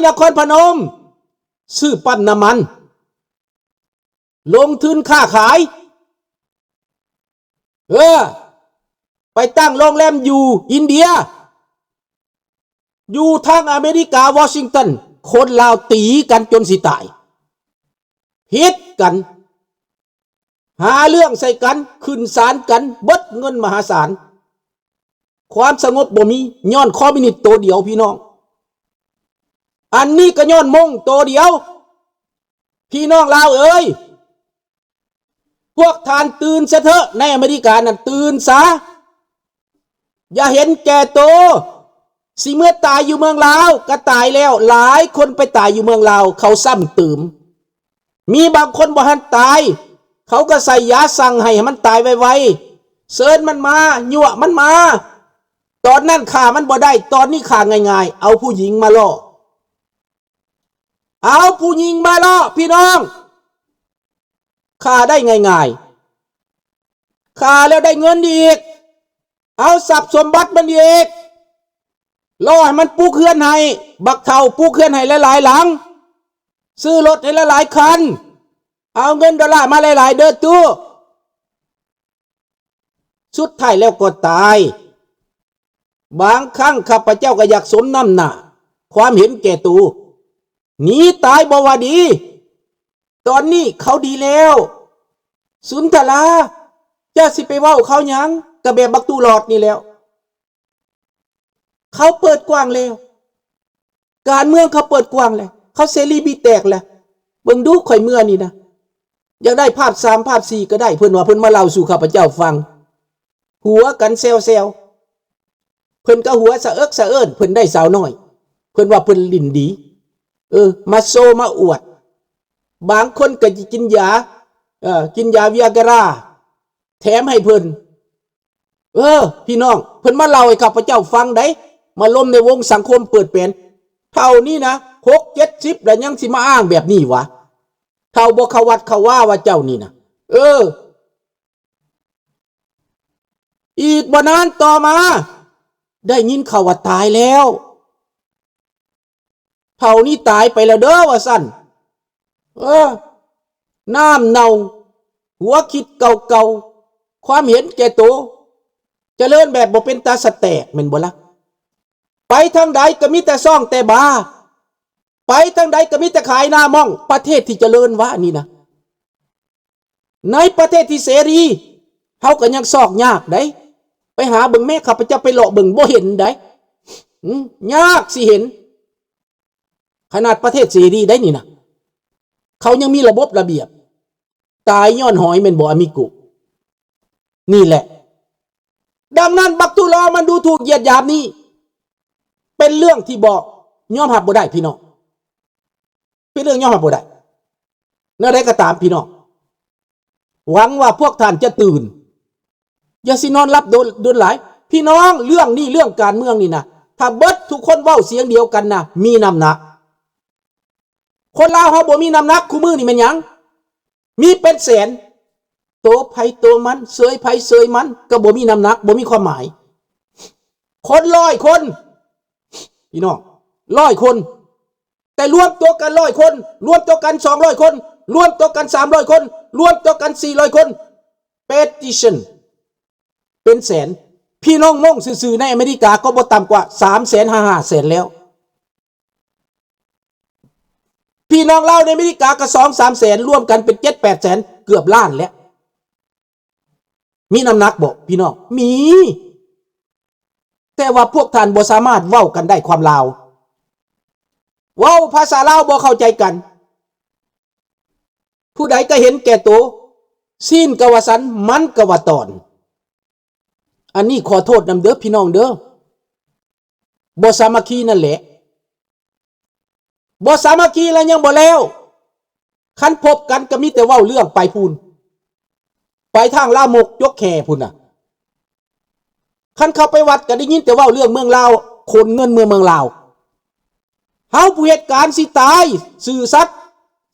ນະຄອນພະນົມ ຊື້ປ້ຳນ້ຳມັນ ລົງທຶນຄ້າຂາຍ ເອີ ໄປຕັ້ງໂຮງແຮມຢູ່ອິນເດຍ ຢູ່ທາງອາເມລິກາ ວໍຊິງຕັນ ຄົນລາວຕີກັນຈົນຊິຕາຍ ຜິດກັນ ຫາເລື່ອງໃສ່ກັນ ຂຶ້ນສານກັນ ເບິດເງິນມະຫາສານ ຄວາມສະຫງົບບໍ່ມີ ຍ້ອນຄອມມິວນິດໂຕດຽວພີ່ນ້ອງ. ອັນນີ້ກໍຍ້ອນມົ້ງໂຕດຽວ. ພີ່ນ້ອງລາວເອີຍ ພວກທ່ານຕື່ນຊະເຖາະ ໃນອາເມລິການັ້ນຕື່ນຊະ ຢ່າເຫັນແກ່ໂຕ ຊິເມືອຕາຍຢູ່ເມືອງລາວກໍຕາຍແລ້ວ ຫຼາຍຄົນໄປຕາຍຢູ່ເມືອງລາວ ເຂົາຊ້ຳຕື່ມ ມີບາງຄົນບໍ່ທັນຕາຍ ເຂົາກໍໃສ່ຢາສັ່ງໃຫ້ ໃຫ້ມັນຕາຍໄວໆ ເຊີນມັນມາ ຍົວະມັນມາ ຕອນນັ້ນຂ້າມັນບໍ່ໄດ້ ຕອນນີ້ຂ້າງ່າຍໆ ເອົາຜູ້ຍິງມາຫຼໍ້ ເອົາຜູ້ຍິງມາຫຼໍ້ ພີ່ນ້ອງ ຂ້າໄດ້ງ່າຍໆ ຂ້າແລ້ວໄດ້ເງິນອີກ ເອົາຊັບສົມບັດມັນອີກ ຫຼໍ້ໃຫ້ມັນປຸກເຮືອນໃຫ້ ບັກເຖົ້າປຸກເຮືອນໃຫ້ຫຼາຍໆຫຼັງ ຊື້ລົດໃຫ້ຫຼາຍໆຄັນ ເອົາເງິນໂດລາມາຫຼາຍໆເດີຕູ້ ສຸດທ້າຍແລ້ວກໍຕາຍ. ບາງຄັ້ງຂ້າພະເຈົ້າກໍຢາກສົມນ້ຳໜ້າ ຄວາມເຫັນແກ່ໂຕ ໜີຕາຍບໍ່ວ່າດີ. ຕອນນີ້ເຂົາດີແລ້ວ ສຸນທະລາ ເຈົ້າຊິໄປເວົ້າເຂົາຫຍັງ? ກໍແບບບັກຕູ້ຫຼອດນີ້ແຫຼ້ວ. ເຂົາເປີດກວ້າງແລ້ວ ການເມືອງເຂົາເປີດກວ້າງແລ້ວ ເຂົາເສລີບີແຕກແລ້ວ. ເບິ່ງດູ ຂ້ອຍເມືອນີ້ນະ ຢາກໄດ້ພາບສາມພາບສີ່ກໍໄດ້ ເພິ່ນວ່າ ເພິ່ນມາເລົ່າສູ່ຂ້າພະເຈົ້າຟັງ ຫົວກັນແຊວໆ ເພິ່ນກໍຫົວສະເອິກສະເອິນ ເພິ່ນໄດ້ສາວນ້ອຍ ເພິ່ນວ່າເພິ່ນຫຼິ້ນດີ ເອີ ມາໂຊມາອວດ. ບາງຄົນກໍຈະກິນຢາ ເອີ ກິນຢາວຽກຣາ ແຖມໃຫ້ເພິ່ນ. ເອີ ພີ່ນ້ອງ ເພິ່ນມາເລົ່າໃຫ້ຂ້າພະເຈົ້າຟັງໄດ໋ ມາລົມໃນວົງສັງຄົມເປີດແປນ ເຖົ້ານີ້ນະ ຫົກເຈັດສິບ ແລ້ວຍັງຊິມາອ້າງແບບນີ້ຫວາ? ເຖົ້າບໍ່ເຂົ້າວັດເຂົ້າວາວ່າເຈົ້ານີ້ນະ. ເອີ ອີກບໍ່ນານຕໍ່ມາ ໄດ້ຍິນຂ່າວວ່າຕາຍແລ້ວ. ເຖົ້ານີ້ຕາຍໄປແລ້ວເດີ ວ່າຊັ້ນ. ເອີ ນ້ຳເນົ່າ ຫົວຄິດເກົ່າໆ ຄວາມເຫັນແກ່ໂຕ ຈະເລີນແບບບໍ່ເປັນຕາສະແຕກ ແມ່ນບໍ່ລະ? ໄປທາງໃດກໍມີແຕ່ຊອງແຕ່ບາ ໄປທາງໃດກໍມີແຕ່ຂາຍໜ້າໝ້ອງ. ປະເທດທີ່ຈະເລີນຫວານີ້ນະ? ໃນປະເທດທີ່ເສລີ ເຮົາກໍຍັງຊອກຍາກໃດ໋. ໄປຫາເບິ່ງແມ້ ຂ້າພະເຈົ້າໄປເລາະເບິ່ງ ບໍ່ເຫັນໃດ໋. ອືມ ຍາກຊິເຫັນ. ຂະໜາດປະເທດເສລີໄດ໋ນີ້ນະ ເຂົາຍັງມີລະບົບລະບຽບ. ຕາຍຍ້ອນຫອຍແມ່ນບໍ່ ອາມິໂກ? ນີ້ແຫຼະ. ດັ່ງນັ້ນ ບັກຕູຫຼໍ່ມັນດູຖູກຢຽດຫຍາມນີ້ ເປັນເລື່ອງທີ່ບໍ່ຍອມຮັບບໍ່ໄດ້ ພີ່ນ້ອງ. ເປັນເລື່ອງຍອມຮັບບໍ່ໄດ້. ແນວໃດກໍຕາມ ພີ່ນ້ອງ ຫວັງວ່າພວກທ່ານຈະຕື່ນ. ຢ່າຊິນອນຫຼັບດົນ ດົນຫຼາຍ ພີ່ນ້ອງ. ເລື່ອງນີ້ ເລື່ອງການເມືອງນີ້ນະ ຖ້າເບິດທຸກຄົນເວົ້າສຽງດຽວກັນນະ ມີນ້ຳໜັກ. ຄົນລາວເຮົາບໍ່ມີນ້ຳໜັກ ຄູ່ມື້ນີ້ແມ່ນຫຍັງ? ມີເປັນແສນ ໂຕໃຜໂຕມັນ ເຊີຍໃຜເຊີຍມັນ ກໍບໍ່ມີນ້ຳໜັກ ບໍ່ມີຄວາມໝາຍ. ຄົນຮ້ອຍຄົນ ພີ່ນ້ອງ ຮ້ອຍຄົນ ແຕ່ລວມຕົວກັນຮ້ອຍຄົນ ລວມຕົວກັນສອງຮ້ອຍຄົນ ລວມຕົວກັນສາມຮ້ອຍຄົນ ລວມຕົວກັນສີ່ຮ້ອຍຄົນ petition ເປັນແສນ. ພີ່ນ້ອງມົ້ງຊື່ໆໃນອາເມລິກາກໍບໍ່ຕ່ຳກວ່າສາມແສນຫາຫ້າແສນແລ້ວ. ພີ່ນ້ອງລາວໃນອາເມລິກາກໍສອງສາມແສນ ລວມກັນເປັນເຈັດແປດແສນ ເກືອບລ້ານແລ້ວ. ມີນ້ຳໜັກບໍ່ ພີ່ນ້ອງ? ມີ. ແຕ່ວ່າພວກທ່ານບໍ່ສາມາດເວົ້າກັນໄດ້ຄວາມລາວ ເວົ້າພາສາລາວບໍ່ເຂົ້າໃຈກັນ. ຜູ້ໃດກໍເຫັນແກ່ໂຕ ຊີ້ນກໍວ່າສັນ ມັນກໍວ່າຕອນ. ອັນນີ້ຂໍໂທດນຳເດີ ພີ່ນ້ອງເດີ. ບໍ່ສາມັກຄີນັ້ນແຫຼະ. ບໍ່ສາມັກຄີແລ້ວຍັງບໍ່ແລ້ວ. ຄັນພົບກັນກໍມີແຕ່ເວົ້າເລື່ອງໄປພຸ້ນ ໄປທາງລາມົກຈົກແຄ່ພຸ້ນນະ. ຄັນເຂົ້າໄປວັດກໍໄດ້ຍິນແຕ່ເວົ້າເລື່ອງເມືອງລາວ ຂົນເງິນເມືອເມືອງລາວ. ເຮົາຜູ້ເຮັດການຊິຕາຍ ຊື່ສັດ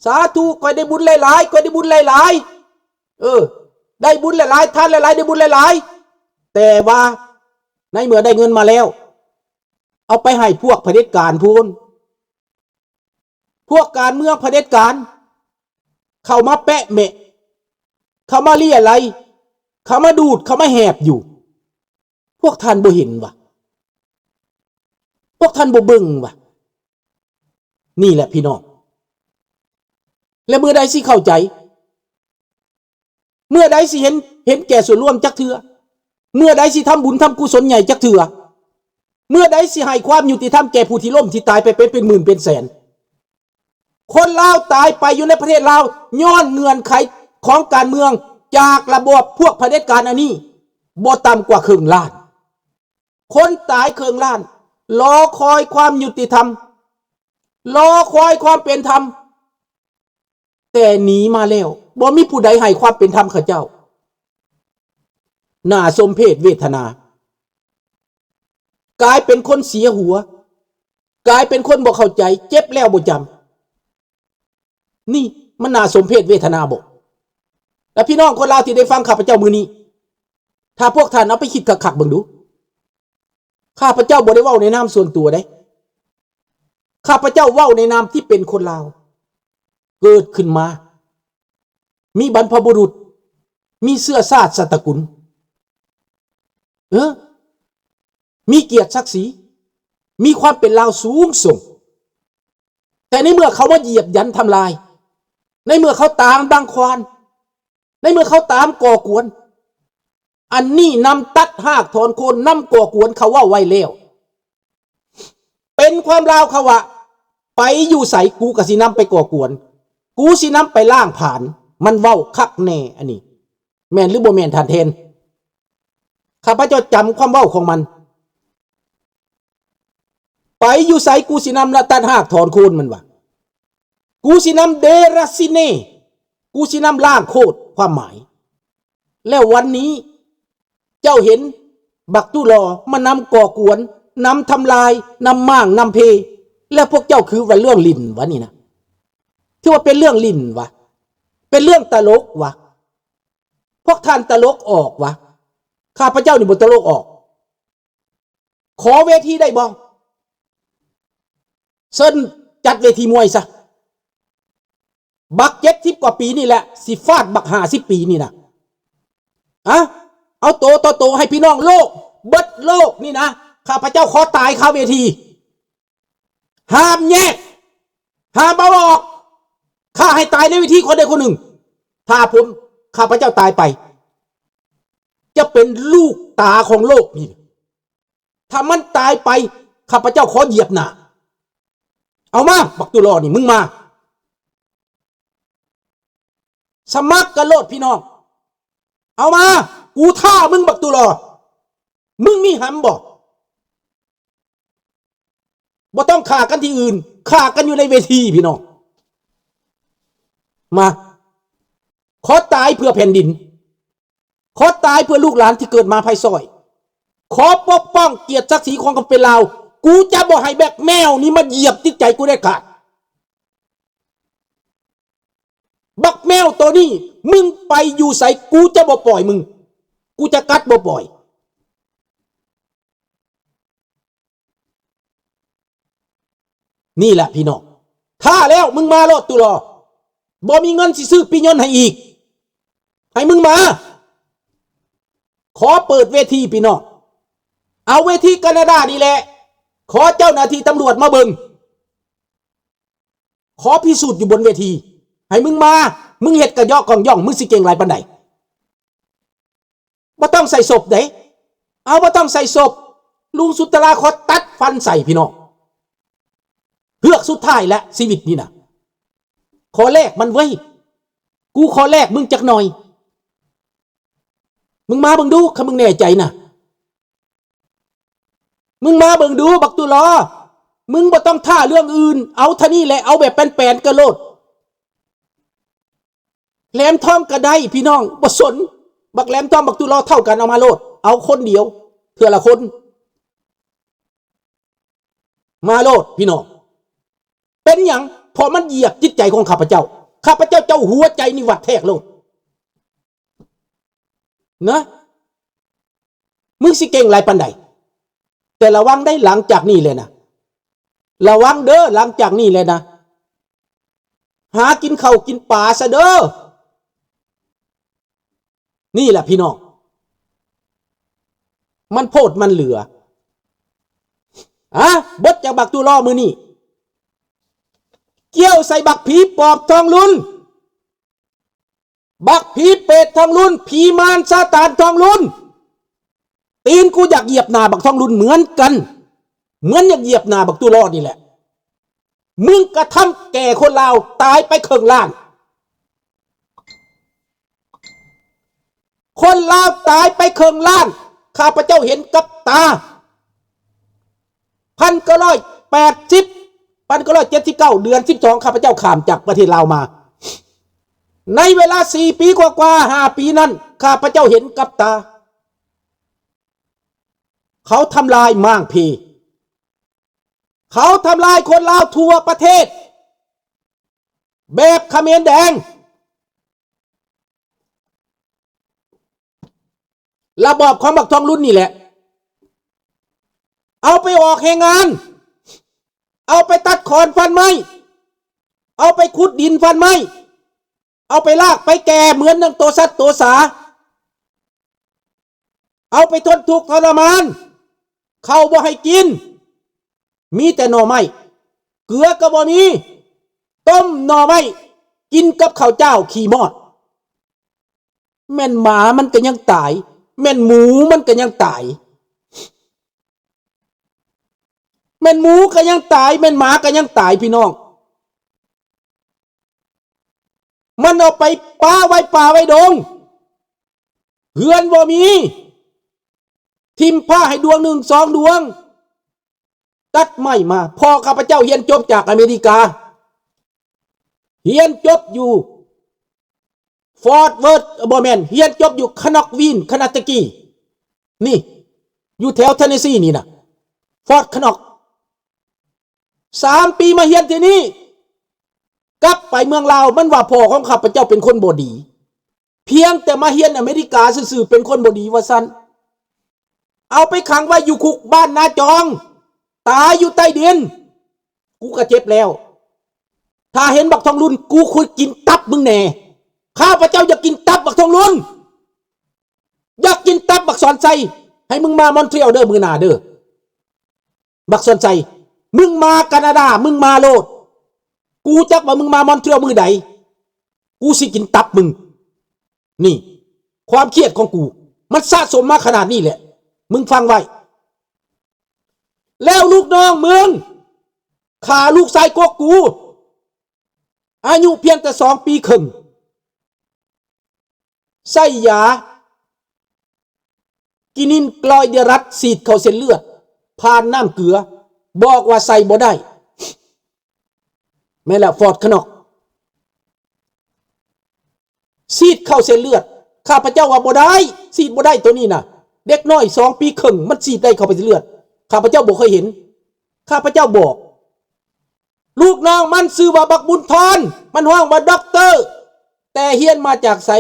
ສາທຸ ຂ້ອຍໄດ້ບຸນຫຼາຍໆ ຂ້ອຍໄດ້ບຸນຫຼາຍໆ ເອີ ໄດ້ບຸນຫຼາຍໆ ທານຫຼາຍໆ ໄດ້ບຸນຫຼາຍໆ. ແຕ່ວ່າໃນເມື່ອໄດ້ເງິນມາແລ້ວ ເອົາໄປໃຫ້ພວກຜະເດັດການພຸ້ນ. ພວກການເມືອງຜະເດັດການ ເຂົ້າມາແປະແມະ ເຂົ້າມາເລຍໄລ ເຂົ້າມາດູດ ເຂົ້າມາແຫບຢູ່. ພວກທ່ານບໍ່ເຫັນຫວາ? ພວກທ່ານບໍ່ເບິ່ງຫວາ? ນີ້ແຫຼະພີ່ນ້ອງ ແລະ ເມື່ອໃດຊິເຂົ້າໃຈ? ເມື່ອໃດຊິເຫັນ ເຫັນແກ່ສ່ວນລວມຈັກເທື່ອ? ເມື່ອໃດຊິທຳບຸນທຳກຸສົນໃຫຍ່ຈັກເທື່ອ? ເມື່ອໃດຊິໃຫ້ຄວາມຍຸຕິທຳແກ່ຜູ້ທີ່ລົ້ມທີ່ຕາຍໄປເປັນ ເປັນໝື່ນເປັນແສນ? ຄົນລາວຕາຍໄປຢູ່ໃນປະເທດລາວ ຍ້ອນເງື່ອນໄຂຂອງການເມືອງຈາກລະບອບພວກຜະເດັດການອັນນີ້ ບໍ່ຕ່ຳກວ່າເຄິ່ງລ້ານ. ຄົນຕາຍເຄິ່ງລ້ານ ລໍຄອຍຄວາມຍຸຕິທຳ ລໍຄອຍຄວາມເປັນທຳ ແຕ່ໜີມາແລ້ວ ບໍ່ມີຜູ້ໃດໃຫ້ຄວາມເປັນທຳເຂົາເຈົ້າ. ໜ້າສົມເພດເວທະນາ ກາຍເປັນຄົນເສຍຫົວ ກາຍເປັນຄົນບໍ່ເຂົ້າໃຈ ເຈັບແລ້ວບໍ່ຈຳ. ນີ້ມັນໜ້າສົມເພດເວທະນາບໍ່? ແລະ ພີ່ນ້ອງຄົນລາວທີ່ໄດ້ຟັງຂ້າພະເຈົ້າມື້ນີ້ ຖ້າພວກທ່ານເອົາໄປຄິດຄັກໆເບິ່ງດູ ຂ້າພະເຈົ້າບໍ່ໄດ້ເວົ້າໃນນາມສ່ວນຕົວເດ້ ຂ້າພະເຈົ້າເວົ້າໃນນາມທີ່ເປັນຄົນລາວ ເກີດຂຶ້ນມາ ມີບັນພະບຸລຸດ ມີເຊື້ອຊາດຊາດຕະກຸນ ເອີ ມີກຽດສັກສີ ມີຄວາມເປັນລາວສູງສົ່ງ. ແຕ່ໃນເມື່ອເຂົາມາຢຽບຢັນທຳລາຍ ໃນເມື່ອເຂົາຕາມລັງຄວານ ໃນເມື່ອເຂົາຕາມກໍ່ກວນ ອັນນີ້ນຳຕັດຮາກຖອນໂຄນ ນຳກໍ່ກວນ ເຂົາເວົ້າໄວ້ແລ້ວ ເປັນຄວາມລາວເຂົາວ່າ ໄປຢູ່ໃສ ກູກໍຊິນຳໄປກໍ່ກວນ ກູຊິນຳໄປລ້າງຜານ. ມັນເວົ້າຄັກແນ່ ອັນນີ້ແມ່ນຫຼືບໍ່ແມ່ນທ່ານແທນ? ຂ້າພະເຈົ້າຈຳຄວາມເວົ້າຂອງມັນ ໄປຢູ່ໃສ ກູຊິນຳລະຕັດຮາກຖອນໂຄນ ມັນວ່າ ກູຊິນຳເດລະຊິເນ ກູຊິນຳລ້າງໂຄດ ຄວາມໝາຍ. ແລ້ວວັນນີ້ເຈົ້າເຫັນບັກຕຸລໍມານຳກໍ່ກວນ ນຳທຳລາຍ ນຳມ້າງ ນຳເພ ແລ້ວພວກເຈົ້າຄືວ່າເລື່ອງຫຼິ້ນຫວານີ້ນະ? ຖືວ່າເປັນເລື່ອງຫຼິ້ນຫວາ? ເປັນເລື່ອງຕະຫຼົກຫວາ? ພວກທ່ານຕະຫຼົກອອກຫວາ? ຂ້າພະເຈົ້ານີ້ບໍ່ຕະຫຼົກອອກ. ຂໍເວທີໄດ້ບໍ່? ເຊີນຈັດເວທີມວຍຊະ. ບັກເຈັດສິບກວ່າປີນີ້ແຫຼະ ຊິຟາດບັກຫ້າສິບປີນີ້ນະ. ອະ ເອົາໂຕຕໍ່ໂຕໃຫ້ພີ່ນ້ອງໂລກ ເບິດໂລກນີ້ນະ. ຂ້າພະເຈົ້າຂໍຕາຍຄາເວທີ. ຫ້າມແຍກ ຫ້າມເອົາອອກ. ຂ້າໃຫ້ຕາຍໃນເວທີຄົນໃດຄົນໜຶ່ງ. ຖ້າຜົມ ຂ້າພະເຈົ້າຕາຍໄປ ຈະເປັນລູກຕາຂອງໂລກນີ້. ຖ້າມັນຕາຍໄປ ຂ້າພະເຈົ້າຂໍຢຽບໜ້າ. ເອົາມາ ບັກຕຸລໍນີ້ ມຶງມາ ສະໝັກກັນໂລດພີ່ນ້ອງ. ເອົາມາ ກູທ້າມຶງ ບັກຕຸລໍ. ມຶງມີຫຳບໍ່? ບໍ່ຕ້ອງຂ້າກັນທີ່ອື່ນ ຂ້າກັນຢູ່ໃນເວທີພີ່ນ້ອງ. ມາ ຂໍຕາຍເພື່ອແຜ່ນດິນ. ຂໍຕາຍເພື່ອລູກຫຼານທີ່ເກີດມາພາຍຊ້ອຍ. ຂໍປົກປ້ອງກຽດສັກສີຂອງຄວາມເປັນລາວ. ກູຈະບໍ່ໃຫ້ແບັກແມວນີ້ມາຢຽບຈິດໃຈກູເດັດຂາດ. ບັກແມວໂຕນີ້ ມຶງໄປຢູ່ໃສ ກູຈະບໍ່ປ່ອຍມຶງ. ກູຈະກັດບໍ່ປ່ອຍ. ນີ້ແຫຼະພີ່ນ້ອງ ຖ້າແລ້ວ ມຶງມາໂລດຕຸລໍ. ບໍ່ມີເງິນຊິຊື້ປີ້ຍົນໃຫ້ອີກ. ໃຫ້ມຶງມາ. ຂໍເປີດເວທີພີ່ນ້ອງ. ເອົາເວທີການາດານີ້ແຫຼະ. ຂໍເຈົ້າໜ້າທີ່ຕຳຫຼວດມາເບິ່ງ. ຂໍພິສູດຢູ່ບົນເວທີ. ໃຫ້ມຶງມາ. ມຶງເຮັດກະເຍາະກ່ອງຢ່ອງ. ມຶງຊິເກັ່ງຫຼາຍປານໃດ? ບໍ່ຕ້ອງໃສ່ສົບເດ້. ເອົາ ບໍ່ຕ້ອງໃສ່ສົບ. ລຸງສຸດຕະລາຂໍຕັດຟັນໃສ່ພີ່ນ້ອງ. ເຮືອກສຸດທ້າຍແຫຼະ ຊີວິດນີ້ນະ. ຂໍແລກມັນເວີ້ຍ. ກູຂໍແລກມຶງຈັກໜ່ອຍ. ມຶງມາເບິ່ງດູ ຄັນມຶງແນ່ໃຈນະ. ມຶງມາເບິ່ງດູ ບັກຕຸລໍ. ມຶງບໍ່ຕ້ອງຖ້າເລື່ອງອື່ນ. ເອົາເທົ່ານີ້ແຫຼະ. ເອົາແບບແປນໆກັນໂລດ. ແຫຼມທອງກໍໄດ້ພີ່ນ້ອງ ບໍ່ສົນ. ບັກແຫຼມທອງ ບັກຕຸລໍເທົ່າກັນ ເອົາມາໂລດ. ເອົາຄົນດຽວ ເທື່ອລະຄົນ. ມາໂລດພີ່ນ້ອງ. ເປັນຫຍັງ? ເພາະມັນຢຽບຈິດໃຈຂອງຂ້າພະເຈົ້າ. ຂ້າພະເຈົ້າເຈົ້າຫົວໃຈນີ້ຫວັດແທກໂລດນະ. ມຶງຊິເກັ່ງຫຼາຍປານໃດ? ແຕ່ລະວັງໄດ໋ ຫຼັງຈາກນີ້ແຫຼະນະ. ລະວັງເດີ ຫຼັງຈາກນີ້ແຫຼະນະ. ຫາກິນເຂົ້າກິນປາຊະເດີ. ນີ້ແຫຼະພີ່ນ້ອງ ມັນໂພດມັນເຫຼືອ. ອະ ບົດຈາກບັກຕຸລໍມື້ນີ້ ກ່ຽວໃສ່ບັກຜີປອບທອງລຸນ, ບັກຜີເປດທອງລຸນ, ຜີມານຊາຕານທອງລຸນ. ຕີນກູຢາກຢຽບໜ້າບັກທອງລຸນເໝືອນກັນ ເໝືອນຢາກຢຽບໜ້າບັກຕຸລໍນີ້ແຫຼະ. ມຶງກະທຳແກ່ຄົນລາວຕາຍໄປເຄິ່ງລ້ານ. ຄົນລາວຕາຍໄປເຄິ່ງລ້ານ ຂ້າພະເຈົ້າເຫັນກັບຕາ. ພັນເກົ້າຮ້ອຍແປດສິບ ພັນເກົ້າຮ້ອຍເຈັດສິບເກົ້າ ເດືອນສິບສອງ ຂ້າພະເຈົ້າຂ້າມຈາກປະເທດລາວມາ. ໃນເວລາສີ່ປີກວ່າໆ ຫ້າປີນັ້ນ ຂ້າພະເຈົ້າເຫັນກັບຕາ. ເຂົາທຳລາຍມ້າງເພ. ເຂົາທຳລາຍຄົນລາວທົ່ວປະເທດ ແບບຂະເໝນແດງ. ລະບອບຂອງບັກທອງລຸນນີ້ແຫຼະ ເອົາໄປອອກແຮງງານ, ເອົາໄປຕັດຂອນຟັນໄມ້, ເອົາໄປຂຸດດິນຟັນໄມ້, ເອົາໄປລາກໄປແກ່ເໝືອນໜັງໂຕສັດໂຕສາ, ເອົາໄປທົນທຸກທໍລະມານ, ເຂົ້າບໍ່ໃຫ້ກິນ, ມີແຕ່ໜໍ່ໄມ້, ເກືອກໍບໍ່ມີ, ຕົ້ມໜໍ່ໄມ້ກິນກັບເຂົ້າຈ້າວຂີ້ມອດ. ແມ່ນໝາມັນກໍຍັງຕາຍ, ແມ່ນໝູມັນກໍຍັງຕາຍ, ແມ່ນໝູກໍຍັງຕາຍ, ແມ່ນໝາກໍຍັງຕາຍ ພີ່ນ້ອງ. ມັນເອົາໄປປະໄວ້ປ່າໄວ້ດົງ, ເຮືອນບໍ່ມີ, ຖິ້ມຜ້າໃຫ້ດວງໜຶ່ງສອງດວງ, ຕັດໄມ້ມາ. ພໍ່ຂ້າພະເຈົ້າຮຽນຈົບຈາກອາເມລິກາ, ຮຽນຈົບຢູ່ຟອດເວີດ, ບໍ່ແມ່ນ, ຮຽນຈົບຢູ່ຄະນອກວິນ ຄະນາຕະກີ ນີ້ ຢູ່ແຖວເທນເນຊີນີ້ນະ, ຟອດຄະນອກ. ສາມປີມາຮຽນທີ່ນີ້, ກັບໄປເມືອງລາວ ມັນວ່າພໍ່ຂອງຂ້າພະເຈົ້າເປັນຄົນບໍ່ດີ, ພຽງແຕ່ມາຮຽນອາເມລິກາຊື່ໆ ເປັນຄົນບໍ່ດີວ່າຊັ້ນ. ເອົາໄປຂັງໄວ້ຢູ່ຄຸກບ້ານນາຈອງ, ຕາຍຢູ່ໃຕ້ດິນ, ກູກໍເຈັບແລ້ວ. ຖ້າເຫັນບັກທອງລຸນ, ກູຄືກິນຕັບມຶງແດ່. ຂ້າພະເຈົ້າຢາກກິນຕັບບັກທອງລຸນ, ຢາກກິນຕັບບັກສອນໄຊ. ໃຫ້ມຶງມາມອນທຣີອອລເດີ ມື້ໜ້າເດີ. ບັກສອນໄຊ, ມຶງມາການາດາ, ມຶງມາໂລດ. ກູຈັກວ່າມຶງມາມອນທຣີອອລມື້ໃດ, ກູຊິກິນຕັບມຶງ. ນີ້ຄວາມຄຽດຂອງກູ, ມັນສະສົມມາຂະໜາດນີ້ແຫຼະ. ມຶງຟັງໄວ້. ແລ້ວລູກນ້ອງມຶງຂ້າລູກຊາຍກົກກູ, ອາຍຸພຽງແຕ່ສອງປີເຄິ່ງ. ໃສ່ຢາກິນິນກລອຍເດຍຣັດ ສີດເຂົ້າເສັ້ນເລືອດ ຜ່ານນ້ຳເກືອ, ບອກວ່າໃສ່ບໍ່ໄດ້. ແມ່ນແລ້ວ ຟອດຄະນອກ ສີດເຂົ້າເສັ້ນເລືອດ. ຂ້າພະເຈົ້າວ່າບໍ່ໄດ້, ສີດບໍ່ໄດ້ໂຕນີ້ນະ. ເດັກນ້ອຍສອງປີເຄິ່ງ ມັນສີດໄດ້ເຂົ້າໄປເສັ້ນເລືອດ. ຂ້າພະເຈົ້າບໍ່ເຄີຍເຫັນ. ຂ້າພະເຈົ້າບອກ ລູກນ້ອງມັນຊື່ວ່າບັກບຸນທອນ, ມັນຮ້ອງວ່າດັອກເຕີ, ແຕ່ຮຽນມາຈາກໃສ?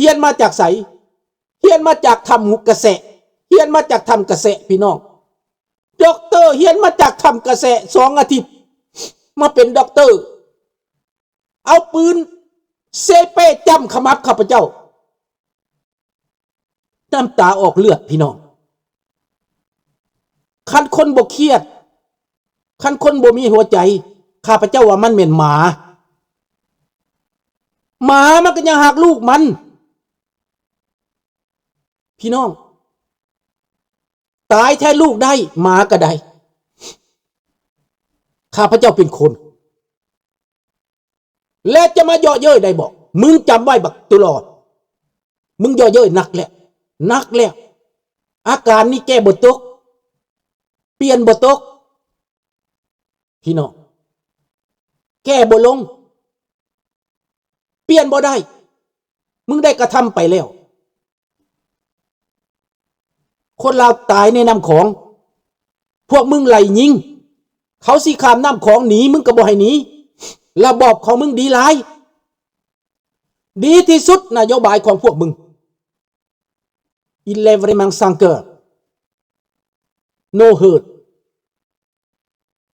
ຮຽນມາຈາກໃສ? ຮຽນມາຈາກຖ້ຳກະແສະ, ຮຽນມາຈາກຖ້ຳກະແສະ ພີ່ນ້ອງ. ດັອກເຕີ ຮຽນມາຈາກຖ້ຳກະແສະ ສອງອາທິດ ມາເປັນດັອກເຕີ. ເອົາປືນເຊເປ້ຈ້ຳຂະໝັບຂ້າພະເຈົ້າ, ນ້ຳຕາອອກເລືອດ ພີ່ນ້ອງ. ຄັນຄົນບໍ່ຄຽດ, ຄັນຄົນບໍ່ມີຫົວໃຈ, ຂ້າພະເຈົ້າວ່າມັນແມ່ນໝາ. ໝາມັນກໍຍັງຮັກລູກມັນ ພີ່ນ້ອງ. ຕາຍແທນລູກໄດ້, ໝາກໍໄດ້. ຂ້າພະເຈົ້າເປັນຄົນ ແລະ ຈະມາເຍາະເຍີ້ຍໄດ້ບໍ່? ມຶງຈຳໄວ້ບັກຕຸຫຼໍ, ມຶງເຍາະເຍີ້ຍໜັກແລ້ວ, ໜັກແລ້ວ. ອາການນີ້ແກ້ບໍ່ຕົກ, ປ່ຽນບໍ່ຕົກ ພີ່ນ້ອງ, ແກ້ບໍ່ລົງ, ປ່ຽນບໍ່ໄດ້. ມຶງໄດ້ກະທຳໄປແລ້ວ. ຄົນລາວຕາຍໃນນ້ຳຂອງ, ພວກມຶງໄລ່ຍິງ, ເຂົາຊິຂ້າມນ້ຳຂອງໜີ, ມຶງກໍບໍ່ໃຫ້ໜີ. ລະບອບຂອງມຶງດີຫຼາຍ, ດີທີ່ສຸດ. ນະໂຍບາຍຂອງພວກມຶງ Eleven Months Hunger, No Hurt,